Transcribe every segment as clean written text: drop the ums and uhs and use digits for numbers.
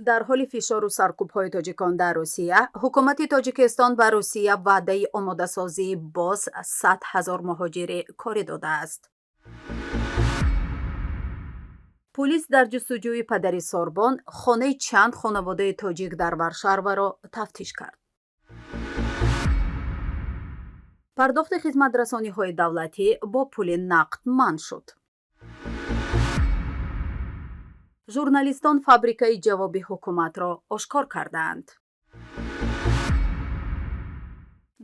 Дар ҳоли фишору саркӯбҳои тоҷикон дар Русия, ҳукумати Тоҷикистон ба Русия ваъдаи омодасозии боз 100 000 муҳоҷири корӣ додааст. Пулис дар ҷустуҷӯи падари Сорбон хонаи чанд хонаводаи тоҷик дар Варшаваро тафтиш кард. Пардохти хизматрасониҳои давлатӣ бо пули нақд манъ шуд. Журналистон фабрикаи ҷавоби ҳукуматро ошкор кардаанд.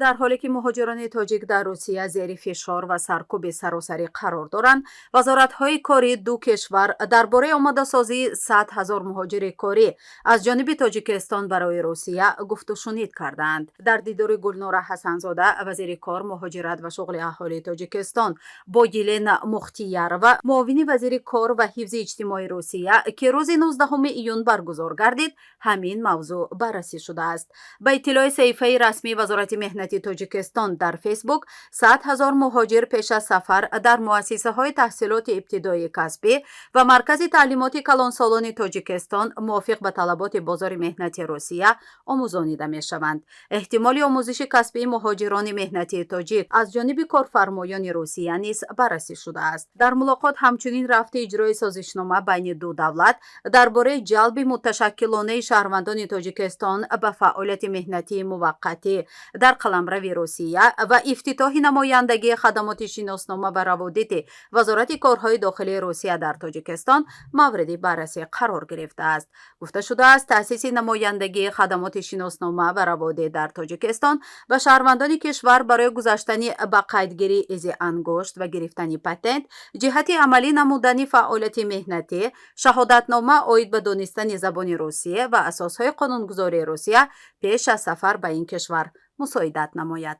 Дар ҳоле ки муҳоҷирони тоҷик дар Русия зери фишор ва саркӯби саросарӣ қарор доранд, вазоратҳои кории ду кишвар дар бораи омодасозии 100 000 муҳоҷири корӣ аз ҷониби Тоҷикистон барои Русия гуфтушунид кардаанд. Дар дидори Гулнора Ҳасанзода, вазири кор, муҳоҷират ва шуғли аҳолии Тоҷикистон, бо Елена Мухтиярова, муовини вазири кор ва ҳифзи иҷтимоии Русия, ки рӯзи 19 июн баргузор гардид, ҳамин мавзӯъ баррасӣ шудааст. Ба иттилои саҳифаи расмии Вазорати меҳнати Тоҷикистон дар Фейсбук, 100 000 муҳоҷир пеш аз сафар дар муассисаҳои таҳсилоти ибтидоии касбӣ ва Маркази таълимоти калонсолони Тоҷикистон мувофиқ ба талаботи бозори меҳнати Русия омӯзонида мешаванд. Эҳтимоли омӯзиши касбии муҳоҷирони меҳнатии тоҷик аз ҷониби корфармоёни Русия низ баррасӣ шудааст. Дар мулоқот ҳамчунин рафти иҷрои созишнома байни ду давлат дар бораи ҷалби муташаккилонаи шаҳрвандони Тоҷикистон ба фаъолияти меҳнатии муваққатӣ дар қаламрави Русия ва ифтитоҳи намояндагии хадамоти шиноснома ва раводиди Вазорати корҳои дохилии Русия дар Тоҷикистон мавриди баррасӣ қарор гирифтааст. Гуфта шудааст, таъсиси намояндагии хадамоти шиноснома ва раводид дар Тоҷикистон ба шаҳрвандони кишвар барои гузаштани ба қайдгирии изи ангушт ва гирифтани патент ҷиҳати амалӣ намудани фаъолияти меҳнатӣ, шаҳодатнома оид ба донистани забони русия ва асосҳои қонунгузории Русия пеш аз сафар ба ин кишвар мусоидат намояд.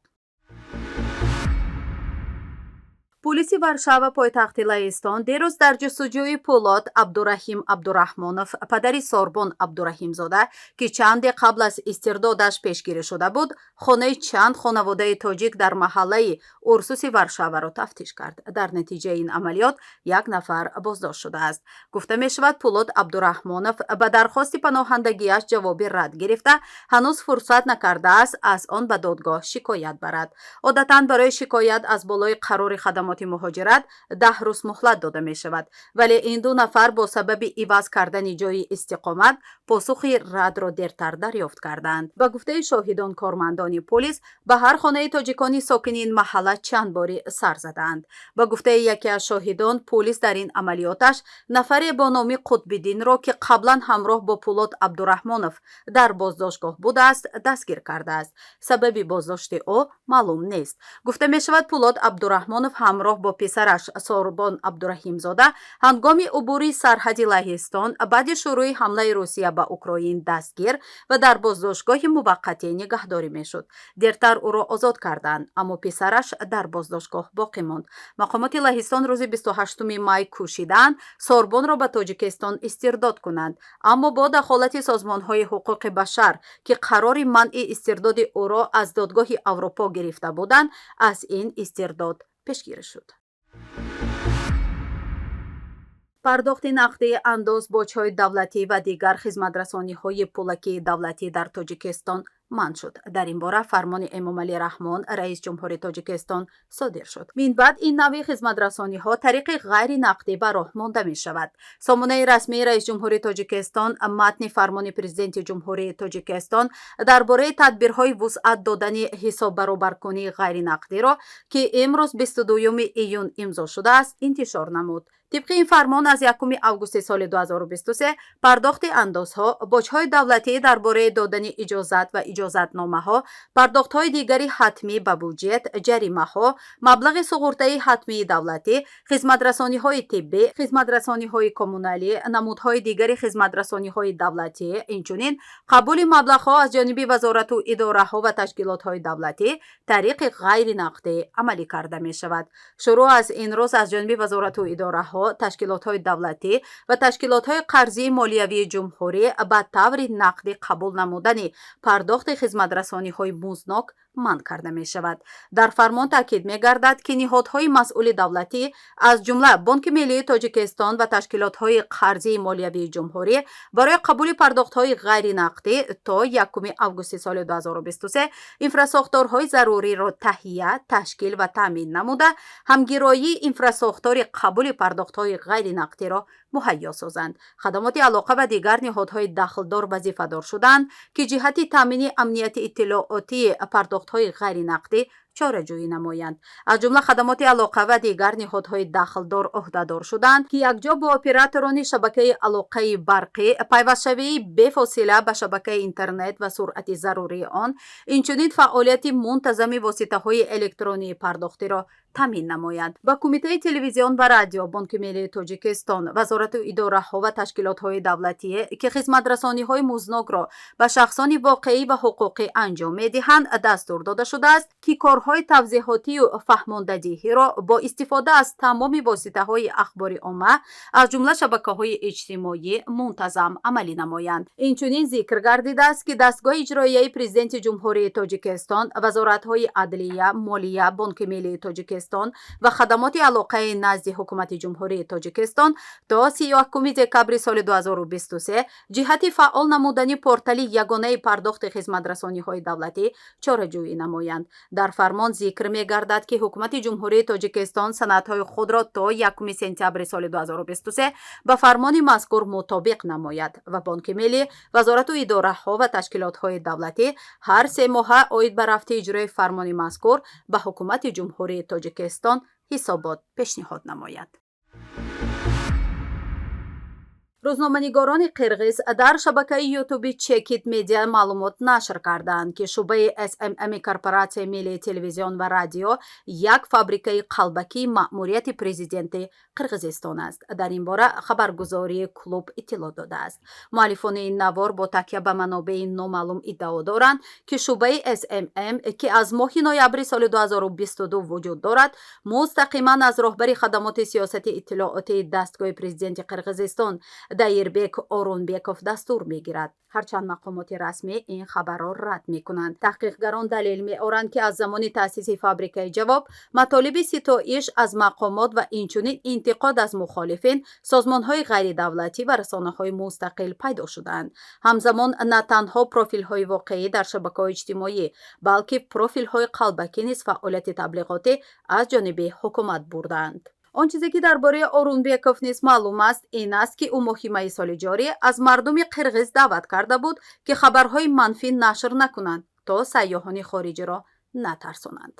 Пулиси Варшава, пойтахти Лаҳистон, дирӯз дар ҷустуҷӯи Пулод Абдураҳим Абдураҳмонов, падари Сорбон Абдураҳимзода, ки чанде қабл аз истирдодаш пешгирӣ шуда буд, хонаи чанд хонаводаи тоҷик дар маҳаллаи Урсуси Варшаваро тафтиш кард. Дар натиҷаи ин амалиёт як нафар боздошт шудааст. Гуфта мешавад, Пулод Абдураҳмонов ба дархости паноҳандагиаш ҷавоби рад гирифта, ҳанӯз фурсат накардааст аз он ба додгоҳ шикоят барад. Одатан барои шикоят аз болои қарори хадамоти муҳоҷират 10 рӯз муҳлат дода мешавад, вале ин ду нафар бо сабаби иваз кардани ҷойи истиқомат посухи радро дертар дарёфт карданд. Ба гуфтаи шоҳидон, кормандони полис ба ҳар хонаи тоҷикони сокини ин маҳалла чанд бори сар задаанд. Ба гуфтаи яке аз шоҳидон, полис дар ин амалиёташ нафаре бо номи Қутбиддинро, ки қаблан ҳамроҳ бо Пулод Абдураҳмонов дар боздоштгоҳ будааст, дастгир кардааст. Сабаби боздошти ӯ маълум нест. Гуфта мешавад, Пулод Абдураҳмонов ҳамроҳ бо писараш Сорбон Абдураҳимзода ҳангоми убури сарҳади Лаҳистон баъди шурӯи ҳамлаи Русия ба Украин дастгир ва дар боздоштгоҳи муваққатӣ нигаҳдорӣ мешуд. Дертар ӯро озод карданд, аммо писараш дар боздоштгоҳ боқӣ монд. Мақомоти Лаҳистон рӯзи 28 май кӯшидаанд Сорбонро ба Тоҷикистон истирдод кунанд, аммо бо дахолати созмонҳои ҳуқуқи башар, ки қарори манъи истирдоди ӯро аз Додгоҳи Аврупо гирифта буданд, аз ин истирдод пешгирӣ шуд. Пардохти нақдии андоз, боҷҳои давлатӣ ва дигар хизматрасониҳои пулакии давлатӣ дар Тоҷикистон манъ шуд. Дар ин бора фармони Эмомалӣ Раҳмон, раис ҷумҳури Тоҷикистон, содир шуд. Минбаъд ин навъи хизматрасониҳо тариқи ғайри нақдӣ ба роҳ монда мешавад. Сомонаи расмии раис ҷумҳури Тоҷикистон матни фармони Президенти Ҷумҳурии Тоҷикистон дар бораи тадбирҳои вусъат додани ҳисоббаробаркунии ғайринақдиро, ки имрӯз 22 июн имзо шудааст, интишор намуд. Тибқи ин фармон, аз 1 августи соли 2023 пардохти андозҳо, боҷҳои давлатӣ дар бораи додани иҷозат ва иҷозатномаҳо, пардохтҳои дигари ҳатмӣ ба буҷет, ҷаримаҳо, маблағи суғуртаи ҳатмии давлатӣ, хизматрасониҳои тиббӣ, хизматрасониҳои коммуналӣ, намудҳои дигари хизматрасониҳои давлатӣ, инчунин қабули маблағҳо аз ҷониби вазорату идораҳо ва ташкилотҳои давлатӣ тариқи ғайри нақдӣ амалӣ карда мешавад. Шурӯъ аз ин рӯз аз ҷониби вазорату идораҳо, ташкилотҳои давлатӣ ва ташкилотҳои қарзии молиявии ҷумҳурӣ ба таври нақдӣ қабул намудани пардохти хизматрасониҳои музднок Манъ карда мешавад. Дар фармон таъкид мегардад, ки ниҳодҳои масъули давлатӣ, аз ҷумла Бонки миллии Тоҷикистон ва ташкилотҳои қарзии молиявии ҷумҳурӣ, барои қабули пардохтҳои ғайринақдӣ то 1 августи соли 2023 инфрасохторҳои заруриро таҳия, ташкил ва таъмин намуда, ҳамгироии инфрасохтори қабули пардохтҳои ғайринақдиро муҳайё созанд. Хадамоти алоқа ва дигар ниҳодҳои дахлдор вазифадор шуданд, ки ҷиҳати таъмини амнияти иттилоотии пардохтҳои ғайринақдӣ чораҷӯӣ намоянд. Аз ҷумла хадамоти алоқа ва дигар ниҳодҳои дахлдор ӯҳдадор шуданд, ки якҷо бо операторони шабакаи алоқаи барқӣ пайвастшавии бефосила ба шабакаи интернет ва суръати зарурии он, инчунин фаъолияти мунтазами воситаҳои электронии пардохтиро таъмин намоянд. Ба Кумитаи телевизион ва радио, Бонки миллии Тоҷикистон, вазорату идораҳо ва ташкилотҳои давлатие, ки хизматрасониҳои музнокро ба шахсони воқеӣ ва ҳуқуқӣ анҷом медиҳанд, дастур дода шудааст, ки корҳои тавзеҳотию фаҳмондадиҳиро бо истифода аз тамоми воситаҳои ахбори омма, аз ҷумла шабакаҳои иҷтимоӣ, мунтазам амалӣ намоянд. Инчунин зикр гардидааст, ки дастгоҳи иҷроияи Президенти Ҷумҳурии Тоҷикистон, вазоратҳои адлия, молия, Бонки миллии Тоҷикистон ва хадамоти алоқаи назди Ҳукумати Ҷумҳурии Тоҷикистон то 31 декабри соли 2023 ҷиҳати фаъол намудани портали ягонаи пардохти хизматрасониҳои давлатӣ чораҷӯӣ намоянд. Дар фармон зикр мегардад, ки Ҳукумати Ҷумҳурии Тоҷикистон санадҳои худро то 1 сентябри соли 2023 ба фармони мазкур мутобиқ намояд ва Бонки миллӣ, вазорату идораҳо ва ташкилотҳои давлатӣ ҳар 3 моҳа оид ба рафти иҷрои фармони мазкур ба Ҳукумати Ҷумҳурии Тоҷикистон ҳисобот пешниҳод намояд. Рӯзноманигорони қирғиз дар шабакаи Ютуби Чекит Медиа маълумот нашр карданд, ки шӯъбаи СММ Корпоратсияи миллии телевизион ва радио як фабрикаи қалбакии маъмурияти президенти Қирғизистон аст. Дар ин бора хабаргузории Клуб иттилоъ додааст. Муаллифони ин навор бо такя ба манобеи номаълум иддао доранд, ки шӯъбаи СММ, ки аз моҳи ноябри соли 2022 вуҷуд дорад, мустақиман аз роҳбари хадамоти сиёсати иттилоотии дастгоҳи президенти Қирғизистон Даирбек Орунбеков дастур мегирад, ҳарчанд мақомоти расмӣ ин хабарро рад мекунанд. Таҳқиқгарон далел меоранд, ки аз замони таъсиси фабрикаи ҷавоб матолиби ситоиш аз мақомот ва инчунин интиқод аз мухолифин, созмонҳои ғайридавлатӣ ва расонаҳои мустақил пайдо шудаанд. Ҳамзамон на танҳо профилҳои воқеӣ дар шабакаҳои иҷтимоӣ, балки профилҳои қалбакӣ низ фаъолияти таблиғотӣ аз ҷониби ҳукумат бурдаанд. Он чизе, ки дар бораи Орунбеков низ маълум аст, ин аст, ки ӯ моҳи майи соли ҷорӣ аз мардуми қирғиз даъват карда буд, ки хабарҳои манфӣ нашр накунанд, то сайёҳони хориҷиро натарсонанд.